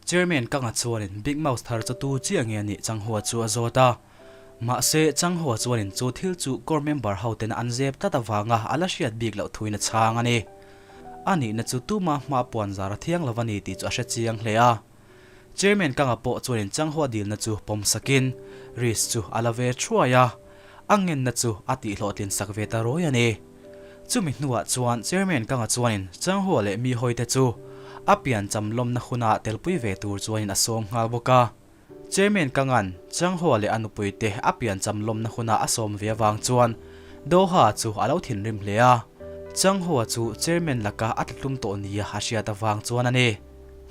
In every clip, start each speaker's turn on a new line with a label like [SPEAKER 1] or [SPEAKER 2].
[SPEAKER 1] Chairman Kanga chuanin Big Mouse thar chu tu chiah nge a nih Changhua chu a zawt a. Mahse, Changhua chuanin chu thil chu core member ho tena an zep tlat avanga a la hriat bik loh thuin a chhang a ni. A nihna chu tuma hma puan zar a thiang lo a ni tih chu a hre chiang hle a. Chairman Kanga pawh chuanin Changhua dilna chu pawm sakin risk chu a la ve thuai a, a ngenna chu a tihhlawhtlin sak ve ta rawi a ni. Chumi hnuah chuan Chairman Kanga chuanin Changhua leh mi hawite chu a pian cham lawmna huna telpui ve tur chuanin a sawm nghal bawk a. Chairman Kanga'n Changhua leh a nupuite a pian cham lawmna huna a sawm ve avang chuan Doha chu a lo thinrim hle a. Changhua chu Chairman laka a tlatlum tawh nia a hriat avang chuan a ni.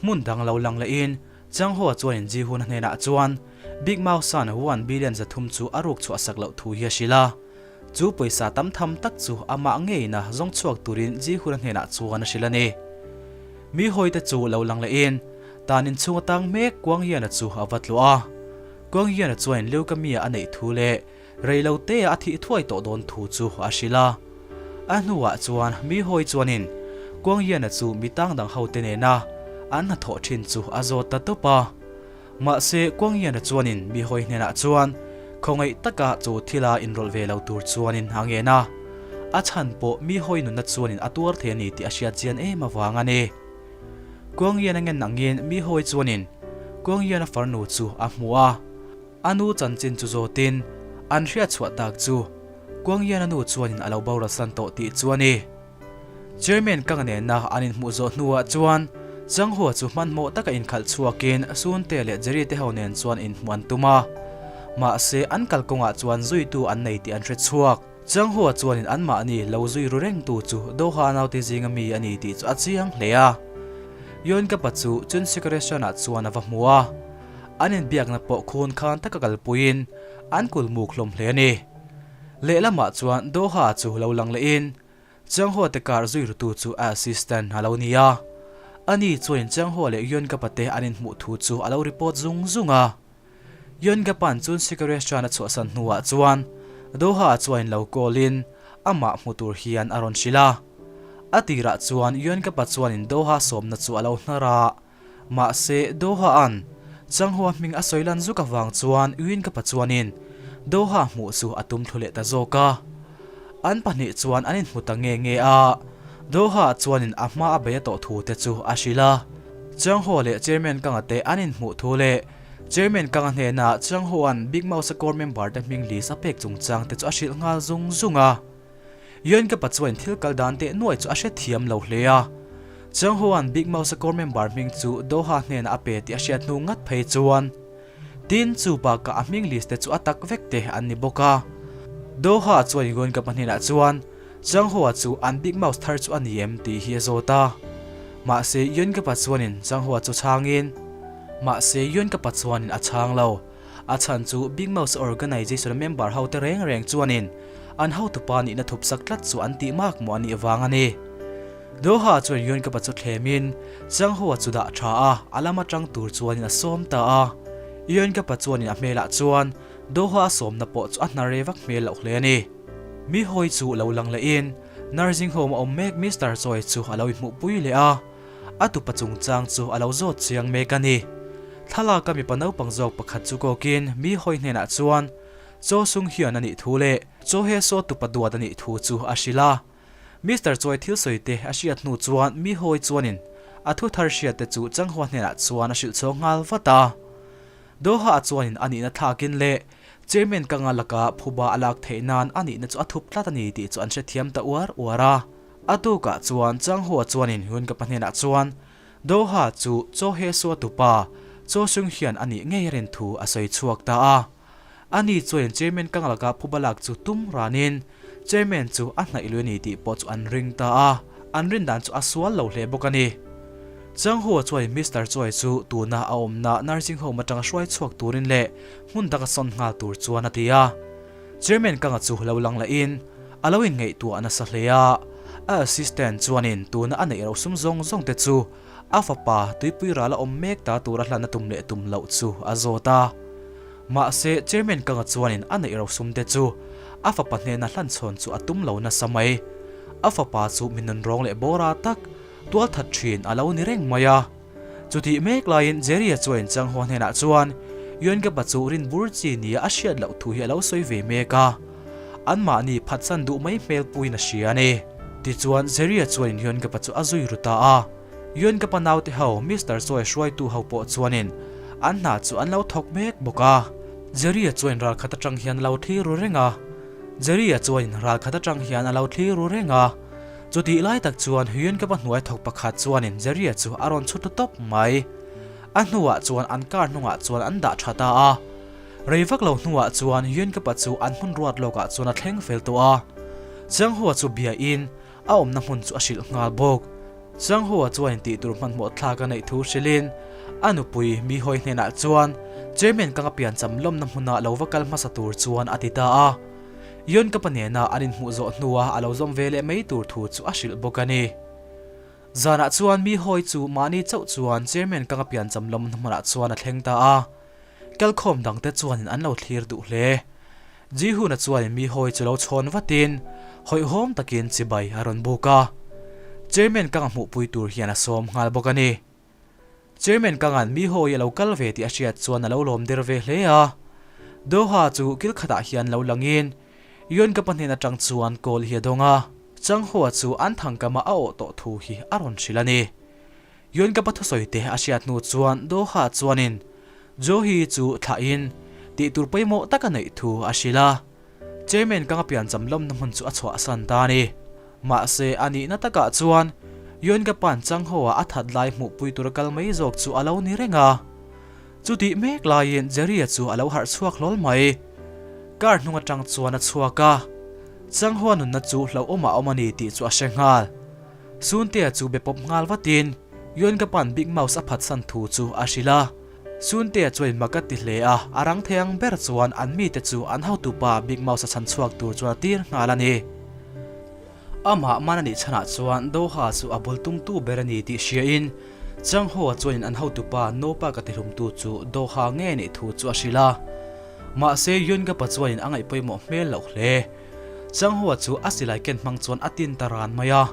[SPEAKER 1] Hmun dang lo lang lehin Changhua chuanin Jihun hnenah chuan Big Mouse-a'n 1 billion 300 chu a ruk chhuah sak loh thu hi a hrilh a. Chu pawisa tam tham tak chu amah ngeina zawng chhuak turin Jihun hnenah chuan a hrilh a ni. Mi hawite chu lo lang lehin tan inchhung atang mek Kuanghiana chu a va tluah a. Kuanghiana chuanin leukemia a neih thu leh Reilote a thih thuai tawh dawn thu chu a hrilh a. A hnuah chuan mi hawi chuanin Kuanghiana chu mi tang dang hote nena an hnathawh thin chu a zawt ta tawp a. Mahse Kuanghiana chuanin mi hawi hnenah chuan khawngaih taka chu thila inrawlh ve lo tur chuanin a ngen a. A chhan pawh mi hawi nunna chuanin a tuar thei a ni tih a hriat chian em avang a ni. Kuanghiana ngen angin mi hawi chuanin Kuanghiana farnu chu a hmu a. A nu chanchin chu zawtin an hriat chhuah tak chu Kuanghian a nu chuanin a lo boral san tawh tih chu a ni. Chairman Kang nena an inhmuh zawh hnuah chuan Changhua chu hmanhmawh taka inkhalh chhuakin Sunte leh Jerry te ho nen chuan inhmuh an tum a. Mahse an kalkawngah chuan zuitu an nei tih an hre chhuak. Changhua chuanin anmahni lo zui ru rengtu chu Doha naute zinga mi a ni tih chu a chiang hle a. Yonkapa chu Chunshik restaurant-ah chuan a va hmu a. An inbiakna pawh khun khan taka kalpuiin an kul muk hlawm hle a ni. Lehlamah chuan Doha chu lo lang lehin Changhua te kar zui rutu chu a assistant a lo ni a. Ani chuanin Changhua leh Yonkapa te an inhmuh thu chu a lo report zung zung a. Yonkapa-a'n Chunsika restaurant a chhuahsan hnuah chuan Doha chuanin lo call-in amah hmu tur hian a rawn hrilh a. A tirah chuan Yonkapa chuanin Doha sawmna chu a lo hnar a. Mahse, Doha-a'n Changhua hming a sawi lan zuk avang chuan Uinkapa chuanin Doha hmuh chu a tum thlu leh ta zawk a. An pahnih chuan an inhmu ta nge nge a, Doha chuanin a hma a bei a tawh thu te chu a hrilh a. Changhua leh Chairman Kanga te an inhmuh thu leh Chairman Kanga hnena Changhua'n Big Mouse-a core member te hming list a pek chungchang te chu a hrilh nghal zung zung a. Yonkapa chuan thil kal dan teh nuai chu a hrethiam lo hle a. Changhoa'n Big Mouse-a core member hming chu Doha hnenah a pe tih a hriat hnu ngat phei chuan tin chu bakah a hming list te chu a tak vek te an ni bawk a. Doha chuan Yonkapa hnenah chuan Changhoa chu an Big Mouse thar chu a ni em tih hi a zawt a. Mahse Yonkapa chuanin Changhoa chu chhangin mahse Yonkapa chuanin a chhang lo. A chhan chu Big Mouse Organization member ho te reng reng chuanin an hotupa nihna thup sak tlat chu an tih mak maw a nih vang a ni. Doha chuan Yuankapa chu thlemin Changhoa chu dah tha a, a lam atang tur chuanin a sawm ta a. Yuankapa chuanin a hmelah chuan Doha a sawmna pawh chu a hna re vak hmel loh hle a ni. Mi hawi chu lo lang lehin nursing home a awm mek Mister Choi chu a lo inhmuhpui leh a. A tupa chungchang chu a lo zawt chiang mek a ni. Thlalaka mipa naupang zawk pakhat chu kawkin mi hawi hnenah chuan Chaw sung hian a nih thu leh Chaw he saw tupa duat a nih thu chu a hrilh a. Mister Choi thil sawi te a hriat hnu chuan mi hawi chuanin a thu thar hriat te chu Changhua hnenah chuan a hrilh chhuak nghal vat a. Doha a chuanin a nihna thlakin leh Chairman Kanga laka phuba a lak theih nan a nihna chu a thup tlat a ni tih chu an hrethiam ta uar uar a. A tukah chuan Changhua chuanin Hunkapa hnenah chuan Doha chu Chaw He Sua tupa Chaw Sung hian a nih ngei a rin thu a sawi chhuak ta a. Ani chuanin Chairman Kang laka phuba lak chu tum ranin Chairman chu a hnaih lui a ni tih pawh chu an ring ta a, an rin dan chu a sual lo hle bawk a ni. Changhua chuanin Mister Choi chu tuna a awmna nursing home atanga hruai chhuak turin leh hmun danga sawn nghal tur chuan a ti a. Chairman Kanga chu lo lang lahin a lo inngaihtuah nasa hle a, a assistant chuanin tuna a neih rosum zawng zawng te chu a fapa tuipui ral a awm mek ta tura hlan a tum leh tum loh chu a zawt a. Mahse, Chairman Kanga chuanin a neih rosum te chu a fapa hnena hlan chhawn chu a tum lo nasa mai. A fapa chu mi nunrawng leh bawra tak, tualthat thin a lo ni reng mai a. Chutih mek laiin Jerry-a chuan Changhua hnenah chuan Yuan-Gapa chu rin bur chi nia a hriat loh thu hi a lo sawi ve mek a, anmahni phatsan duh mai hmel puiin a hria a ni. Tichuan Jerry-a chuanin Yuan-Gapa chu a zui ru ta a. Yuan-Gapa naute ho Mister Choi hruaitu ho pawh chuanin an hna chu an lo thawk mek bawk a. Jerry-a chuanin ralkhat atang hian a lo thlir ru reng a. Jerry-a chuanin ralkhat atang hian a lo thlir ru reng a. Chutih lai tak chuan Huian-Gapa hnuai thawk pakhat chuanin Jerry-a chu a rawn chhut ta tawp mai. A hnuah chuan an car hnungah chuan an dah tha ta a. Rei vak lo hnuah chuan Huian-Gapa chu an hmun ruat lawkah chuan a thleng fel tawh a. Changhua chu biain a awmna hmun chu a hrilh nghal bawk. Changhua chuan tih tur hmanhmawh thlak a neih thu hrilhin a nupui Mihawi hnenah chuan Chairman Kanga piancham lawmna hmuna lo va kal hmasa tur chuan a ti ta a. Huian-Gapa nena an inhmuh zawh hnuah a lo zawm ve leh mai tur thu chu a hrilh bawk a ni. Zanah chuan mi hawi chu mahni chauh chuan Chairman Kanga piancham lawmna hmunah chuan a thleng ta a. Kalkhawm dangte chuanin an lo thlir duh hle. Jihuna chuanin mi hawi chu lo chhawn vatin hawihhawm takin chibai a rawn buk a. Chairman Kanga hmuhpui tur hian a sawm nghal bawk a ni. Chairman Kanga'n mi hawi a lo kal ve tih a hriat chuan a lo lawm der ve hle a. Doha chu kil khatah hian lo langin Yuan-Kapa hnen atang chuan call hi a dawng a. Changhua chu an thangkama a awh tawh thu hi a rawn hrilh a ni. Yuan-Kapa thusawi te a hriat hnu chuan Doha chuanin Johi chu thlahin tih tur pawimawh tak a neih thu a hrilh a. Chairman Kanga piancham lawmna hmun chu a chhuahsan ta a ni. Mahse, a nihna takah chuan Yuan-Kapa'n Changho-a a that lai hmuhpui tura kal mai zawk chu a lo ni reng a. Chutih mek laiin Jerry-a chu a lo harh chhuak hlawl mai. Car hnung atang chuan a chhuak a, Changho-a nunna chu hlauhawmah a awm a ni tih chu a hre nghal. Suntea chu be pawp nghal vatin Yuan-Kapa'n Big Mouse a phatsan thu chu a hrilh a. Suntea chuan mak a ti hle a, a rang thei ang ber chuan an mite chu an hotupa Big Mouse a chhan chhuak tur chuan a tir nghal a ni. Amah man a nih chhanah chuan Doha chu a bul tumtu ber a ni tih hriain Changho-a chuanin an hotupa Nopa ka tihlumtu chu Doha nge nih thu chu a hrilh a. Mahse Yun-Gapa chuanin a ngaih pawimawh hmel loh hle. Changho-a chu a silai ken hmang chuan a tin ta ran mai a.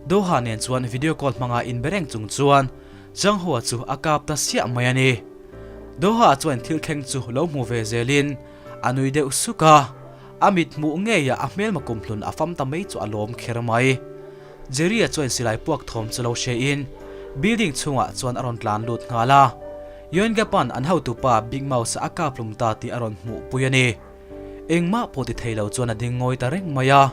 [SPEAKER 1] Doha nen chuan video call hmanga inbe reng chung chuan Changhua chu a kap ta siah mai a ni. Doha chuan thil thleng chu lo hmu ve zelin a nui deuh suk a, a mit hmuh ngeiah a hmelma kumhlun a fam ta mai chu a lawm kher mai. Jerry-a chuan silai puak thawm chu lo hrein building chhungah chuan a rawn tlan lut nghal a, Yoengapan an hotupa Big Mouse-a a kap hlum ta tih a rawn hmuh pui a ni. Engmah pawh ti thei lo chuan a ding ngawi ta reng mai a,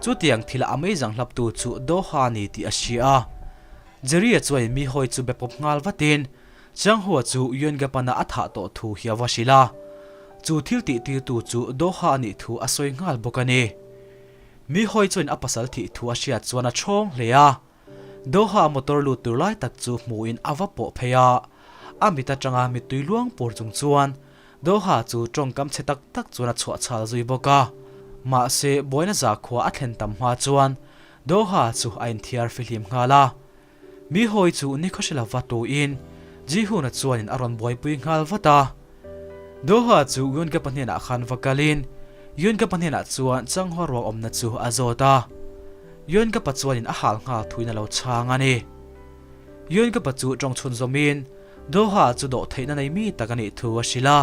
[SPEAKER 1] chutiang thila a meizang hlaptu chu Doha a ni tih a hria a. Jerry-a chuan mi hawi chu be pawp nghal vatin Changhua chu Yuan-Gapana a thah tawh thu hi a va hrilh a. Chu thil tih tirtu chu Doha a nih thu a sawi nghal bawk a ni. Mi hawi chuan a pasal thih thu a hriat chuan a chhawng hle a. Doha motor lut tur lai tak chu hmuhin a va pawh phei a. A mit atanga mittui luang pur chung chuan Doha chu tawngkam chhe tak tak chuan a chhuah chhal zui bawk a. Mahse buaina zakhua a thlen tam hma chuan Doha chu a inthiar fihlim nghal a. Mi hawi chu ni khawhre lova tuin Jihuna chuanin a rawn buaipui nghal vat a. Doha chu Yoon-Gapa hnenah khan va kalin Yoon-Gapa hnenah chuan Changhua ruang awmna chu a zawt a. Yoon-Gapa chuanin a hal nghal thuin a lo chhang a ni. Yoon-Gapa chu tawng chhun zawmin Doha chu dawh theihna nei mi tak a nih thu a hrilh a.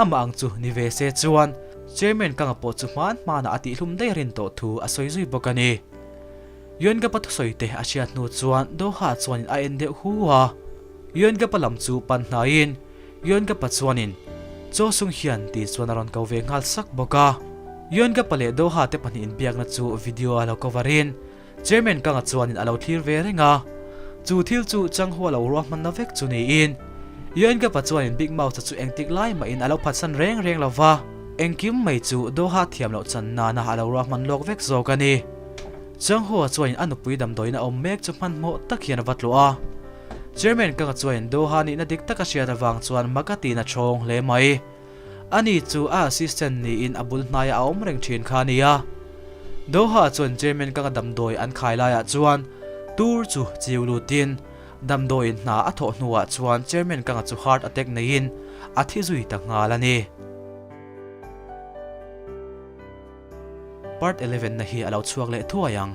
[SPEAKER 1] Amah ang chu ni ve se chuan Chairman Kanga pawh chu hman hmanah a tihlum daih rin tawh thu a sawi zui bawk a ni. Yuan-Gapa thusawi te a hriat hnu chuan Doha chuanin a en deuh hu a. Yuan-Gapa lam chu pan hnaiin Yuan-Gapa chuanin Chaw sung hian tih chuan a rawn ko ve nghal sak bawk a. Yuan-Gapa leh Doha te pahnih inbiakna chu video a lo cover in Chairman Kanga chuanin a lo thlir ve reng a, chu thil chu Changhua lo ruahmanna vek chu niin Yuan-Gapa chuanin Big Mouse-a chu engtik lai mahin a lo phatsan reng reng lo va, engkim mai chu Doha thiam loh chan nana a lo ruahman lawk vek zawk a ni. Changhua chuanin a nupui damdawiin a awm mek chu hmanhmawh tak hian a va tluah a. Chairman Kanga chuanin Doha nihna dik tak a hriat avang chuan mak a tiin a thawng hle mai. Ani chu a assistant niin a bul hnaiah a awm reng thin kha a nia. Doha chuan Chairman Kanga damdawi an khai laiah chuan tur chu chiu lutin damdawiin hna a thawh hnuah chuan Chairman Kanga chu heart attack neiin a thi zui ta nghal a ni. Part 11 na hi a lo chhuak leh thuai ang.